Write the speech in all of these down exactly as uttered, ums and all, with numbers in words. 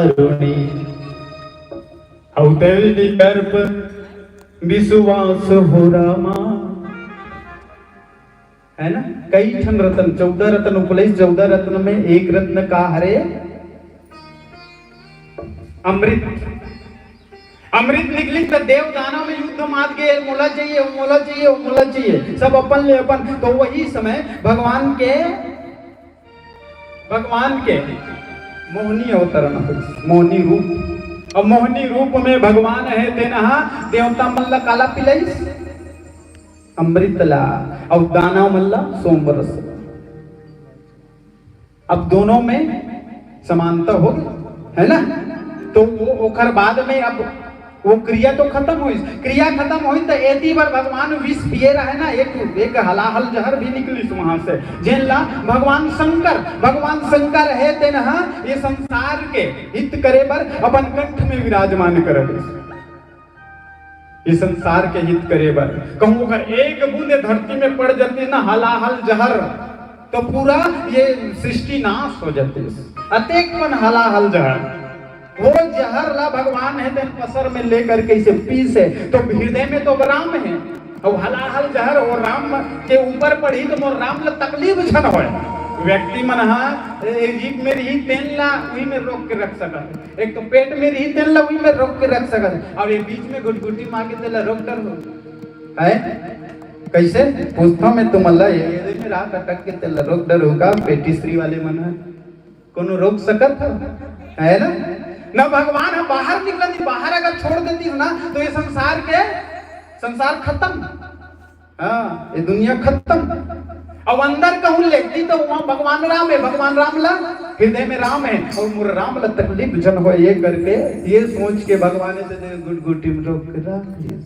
कारुणी, अउ तैल निकर्प विश्वास हो रामा। है ना? कई ठन रतन, चौदह रतन उपलइस, चौदह रतन में एक रतन का हरे? अमृत। अमृत निकलिस त देव दानव में युद्ध मात गे, "मोला चाहिए, मोला चाहिए, मोला चाहिए।" सब अपन ले अपन। तो वही समय भगवान के, भगवान के मोहनी अवतरण होइस, मोहनी रूप। अब मोहनी रूप में भगवान हे तेन हा देवता मन ला काला पिलाइस? अमृत ला। अउ दानव मन ला सोमरस। अब दोनों में समानता हो गई, है ना? तो वो ओकर बाद में अब वो क्रिया तो खत्म होइस, क्रिया खत्म होइस त एती बर भगवान विष पिए रहे ना, एक, एक हलाहल जहर भी निकलिस वहां से, जेन ला भगवान शंकर, भगवान शंकर हे तेन हा ये संसार के हित करे बर अपन कंठ में विराजमान कर दिस। ये संसार के हित करे बर कहूं अगर एक बूंद ये धरती में पड़ जाती ना, हलाहल जहर, तो पूरा ये सृष्टि नाश हो जाती। अतेक मन हलाहल जहर, वो जहर ला भगवान हे तेन पसर में लेकर के इसे पीसे, तो हृदय में तो राम हे, अउ हलाहल जहर वो राम के ऊपर पड़ी तो मोर राम ला तकलीफ झन होय। व्यक्ति मन हा ए जीप में रही तेन ला उही में रोक के रख सकत हे, एक तो पेट में रही तेन ला उही में रोक के रख सकत हे, अब ये बीच में गुटगुटी मार के तेला रोक डर हो, है? कैसे? पूछता मैं तुम ला, ये, ये में रात अटक के तेला रोक डर होगा, पेटिस्ट्री वाले मन हा। कोनो रोक सकत हे? है ना? ना भगवान हा बाहर निकलती, बाहर अगर छोड़ देती हो ना, तो ये संसार के, संसार खत्म। हाँ, ये दुनिया खत्म। अब अंदर कहूं लेती तो वहां भगवान राम हे, भगवान राम ला हृदय में राम हे, अउ मोर राम ला तकलीफ झन होय, ये करके, ये सोच के भगवान हे तेन गुटगुटी में रोक के रख लिया।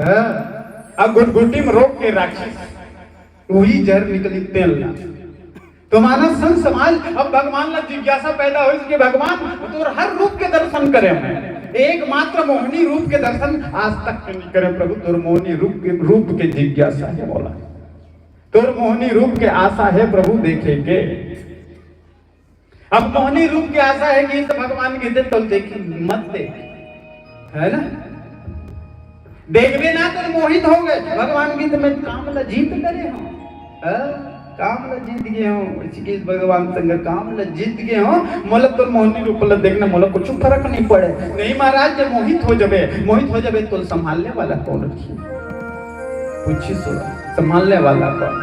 हाँ, अब गुटगुटी में रोक के राखिस, उही जहर निकली तेन ला। तो मानस संत समाज, अब भगवान ला जिज्ञासा पैदा होइस कि भगवान तोर हर रूप के दर्शन करे मैं, एकमात्र मोहनी रूप के दर्शन आज तक के नहीं करे प्रभु, तोर मोहनी रूप के, रूप के जिज्ञासा हे मोला, तोर मोहनी रूप के आशा हे प्रभु देखे के। अब मोहनी रूप के आशा हे कि तो भगवान के दे तो देखी मत दे, है ना? देखबे ना तो मोहित हो गए। भगवान गीत में काम ला जीत डरे हो, हाँ? काम ला जीत गए हो, ऋषिकेश भगवान शंकर काम ला जीत गए हो। मोला तो मोहनी रूप ला देखना, मोला कुछ फर्क नहीं पड़े। नहीं महाराज, जब मोहित हो जाबे, मोहित हो जाबे तो संभालने वाला कौन रखी? पूछी सुना, संभालने वाला कौन?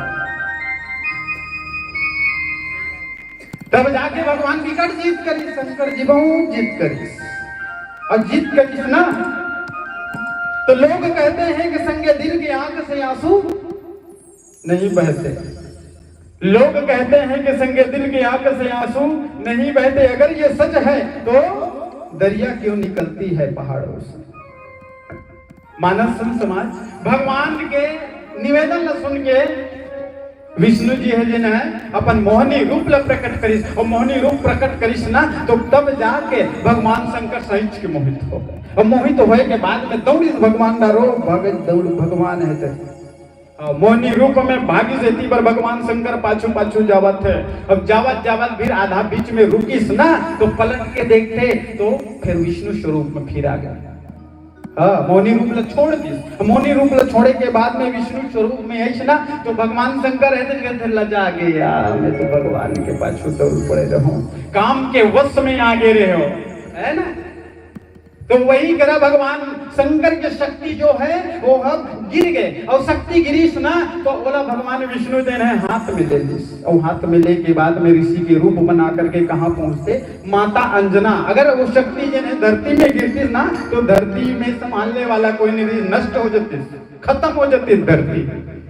तब जाके भगवान बिकट जिद करिस, शंकर जी बहुत जिद करिस। अउ जिद करिस ना, तो लोग कहते हैं कि संगे दिल की आंख से आंसू नहीं बहते। लोग कहते हैं कि संगे दिल की आंख से आंसू नहीं बहते। अगर ये सच है तो दरिया क्यों निकलती है पहाड़ों से? मानस संत समाज, भगवान के निवेदन ला सुन के विष्णु जी हे जेन हे अपन मोहनी रूप ला प्रकट करिस, अउ मोहनी रूप प्रकट करिस ना, तो तब जाके भगवान शंकर सहिज के मोहित हो गए। अउ मोहित होए के बाद में दौड़िस भगवान डारो, भागे दौड़ भगवान हे ते। अउ मोहनी रूप में भागिस एती बर भगवान शंकर पाछू पाछू जावत हे। अब जावत जावत फिर आधा बीच में रुकिस ना, तो पलट के देखते तो फिर विष्णु स्वरूप में फिर आ गए। हाँ, मोहनी रूप ला छोड़ दिस। मोहनी रूप ला छोड़े के बाद में विष्णु स्वरूप में आइस ना, तो भगवान शंकर हे तेन कहते, "लजा गे यार, मैं तो भगवान के पाछू दौड़ पड़े रहूं, काम के वश में आगे रहे हो," है ना? तो वही करा भगवान शंकर के शक्ति जो हे वो ह गिर गए, अउ शक्ति गिरिस ना तो ओला भगवान विष्णु देव हे हाथ में ले लिस, अउ हाथ में ले के बाद में ऋषि के रूप बना करके कहाँ पहुंचते, माता अंजना, अगर वो शक्ति जेन हे धरती में गिरतिस ना, तो धरती में संभालने वाला कोई नहीं, नष्ट हो जातिस, खत्म हो जातिस धरती।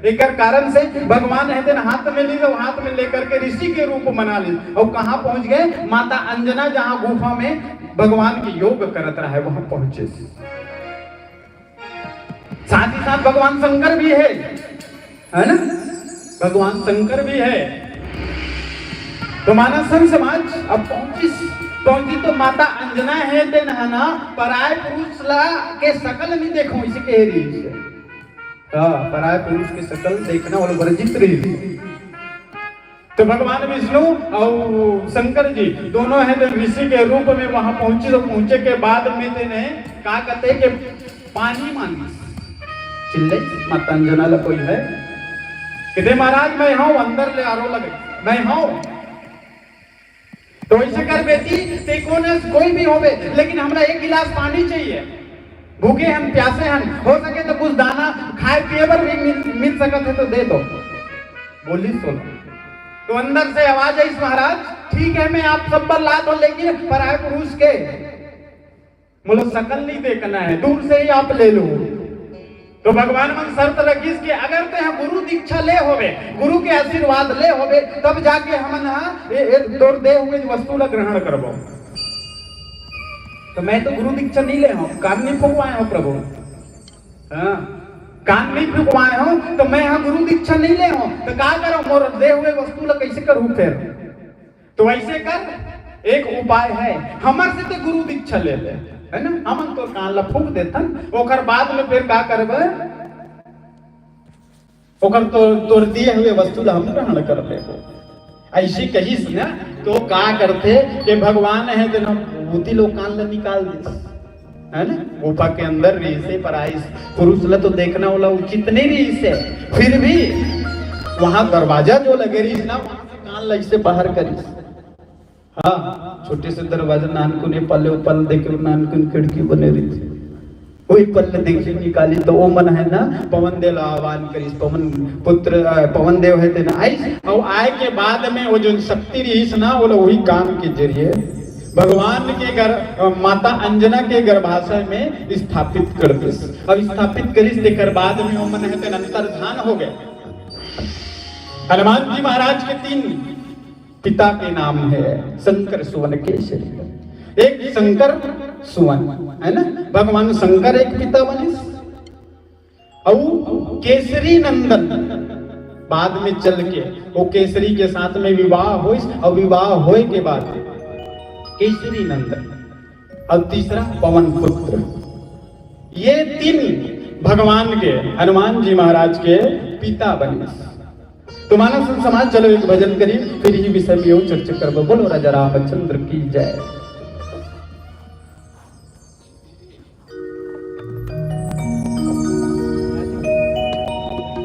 एकर कारण से भगवान हे तेन हाथ में ली, वो हाथ में लेकर के ऋषि के रूप बना ली, अउ कहाँ पहुंच गए? माता अंजना जहाँ गुफा में भगवान के योग करत रहे, वहां पहुंचे। साथ ही साथ भगवान शंकर भी हे, है ना? भगवान शंकर भी हे। तो मानस संत समाज अब पहुंचिस, पहुंची तो माता अंजना हे तेन ह ना, पराय पुरुष ला के सकल नहीं देखो, इसे कह रही है। हाँ, पराय पुरुष के सकल देखना वो वर्जित रही। तो भगवान विष्णु अउ शंकर जी दोनों हे, तो ऋषि के रूप में वहां पहुंची। तो पहुंचे के बाद में तेने का कहते के पानी मांगिस, चिल्ले माता अंजना ला कोई है, कहते महाराज मैं हूं, अंदर ले आरो लगे, मैं हूं। तो ऐसे कर बेटी, ते कोन अस, कोई भी होवे, लेकिन हमरा एक गिलास पानी चाहिए। भूखे हन, प्यासे हन, हो सके तो कुछ दाना खाए पिए बर भी मिल, मिल सकत है तो दे दो। बोली सुन। तो अंदर से आवाज आइस महाराज, ठीक है मैं आप सब बर लात हों, लेकिन पराए पुरुष के मोला सकल नहीं देखना है, दूर से ही आप ले लो। तो भगवान मन शर्त रखिस कि अगर ते ह गुरु दीक्षा ले होवे, गुरु के आशीर्वाद ले होवे, तब जाके हमन ह ए, ए, तोर दे हुए वस्तु ला ग्रहण करबो। तो मैं तो गुरु दीक्षा नहीं ले हूं, कान नहीं फुकवाए हूं प्रभु। हाँ, कान नहीं फुकवाए हूं, तो मैं ह गुरु दीक्षा नहीं ले हूं, तो का करो, मोर दे हुए वस्तु ला कैसे करूं फिर? तो ऐसे कर, एक उपाय है, हमर से ते गुरु दीक्षा ले ले, है ना? हमन तोर कान ला फूंक देथन, ओकर बाद में फिर का करबे? ओकर तो, तोर दिए हुए वस्तु ला हम ग्रहण कर लेबो। ऐसे कहिस ना, तो का करथे कि भगवान हे, तेन मोती लो कान ला निकाल दिस, है ना? गुफा के अंदर रहिसे, पराइस पुरुष ला तो देखना वाला उचित नहीं रहिसे, फिर भी वहां दरवाजा जो लगे रहिस ना, वहां से कान ला ऐसे बाहर करिस। हाँ, छोटे से दरवाजा, नानकुन ए पल्ले, ओ पल्ले देखे, नानकुन खिड़की बने रहिथे। वही पल्ले देखे निकाली तो ओ मन है ना, पवन देव ला आह्वान करिस, पवन पुत्र, अ, पवन देव है तेना आइस, और आए के बाद में वो जो शक्ति रहिस ना, वो लोग वही काम के जरिए भगवान के गर-, अ, माता अंजना के गर्भाशय में स्थापित कर दिस। अब स्थापित करिस, तेकर बाद में वो मन है तेन अंतर ध्यान हो गए। हनुमान जी महाराज के तीन पिता के नाम है शंकर सुवन केसरी। एक शंकर सुवन, है ना, भगवान शंकर एक पिता बनिस, और केसरी नंदन बाद में चल के वो केसरी के साथ में विवाह होइस, और विवाह होए के बाद केसरी नंदन, और तीसरा पवन पुत्र, ये तीन भगवान के, हनुमान जी महाराज के पिता बनिस। तो मानव संत समाज, चलो एक भजन करी, फिर ही विषय में यूं चर्चा करबो। बोलो राजा रामचंद्र की जय।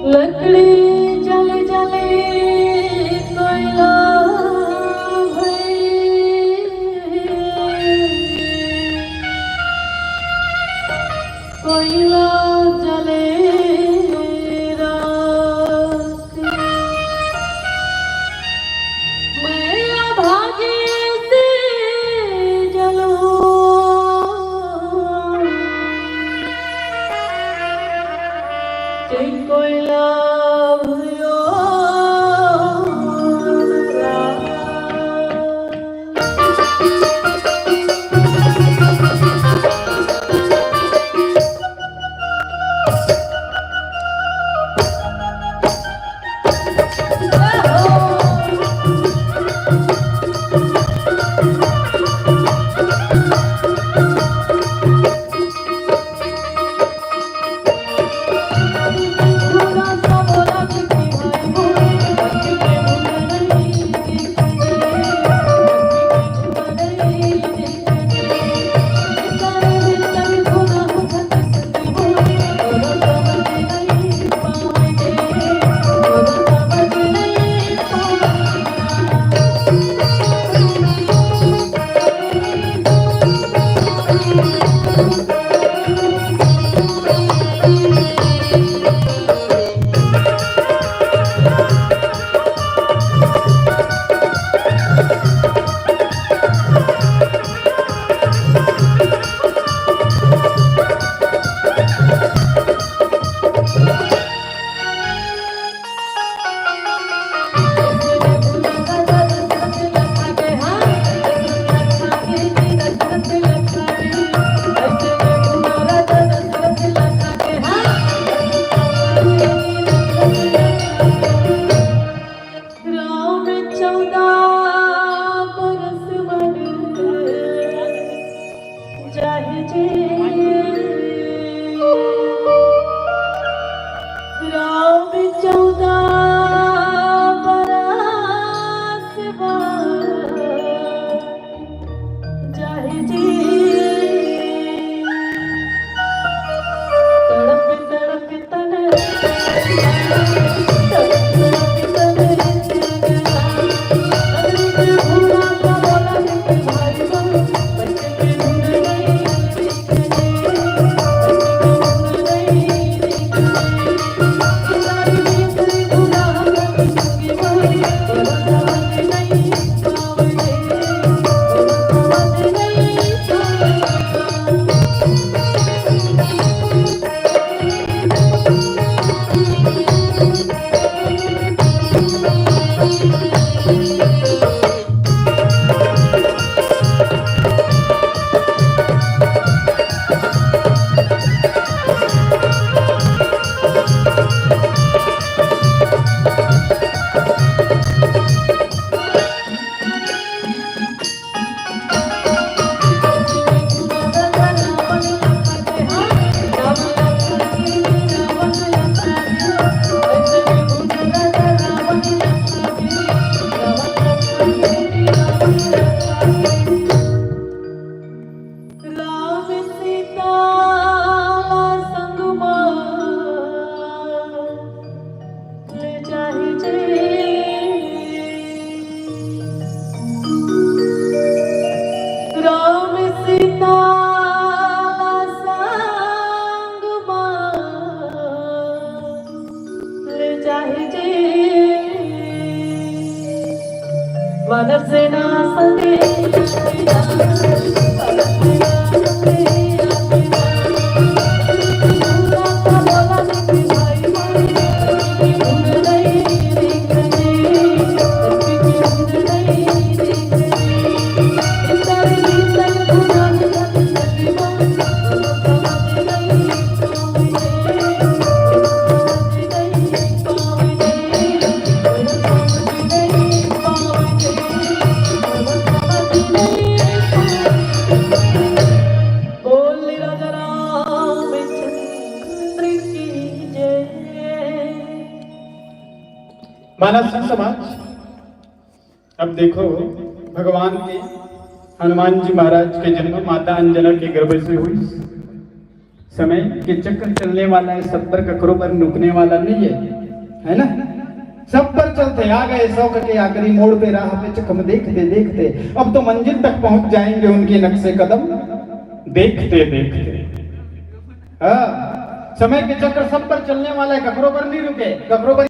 लकड़ी जल जले कोयला भई, कोयला जले राख। मैं अभागी से जलूं, ते कोयला भयो राख। राम चौदह बरस वन जाहि जे। राम चौदह बरस राम सीता संग मा ले जाही जी। राम सीता संग मा ले जाही जी। वानर सेना संगे बोल राजा रामचंद्र की जय। मानस समाज, अब देखो, भगवान के, हनुमान जी महाराज के जन्म माता अंजना के गर्भ से हुई। समय के चक्र चलने वाला है, सब पर ककरो पर रुकने वाला नहीं है, है ना? सब पर चलथे, आ गए शौक के आखिरी मोड़ पे, राह पे चकम देखते देखते, अब तो मंजिल तक पहुंच जाएंगे उनके नक्शे कदम देखते देखते। हाँ, समय के चक्र सब पर चलने वाला है, ककरो पर नहीं रुके, ककरो पर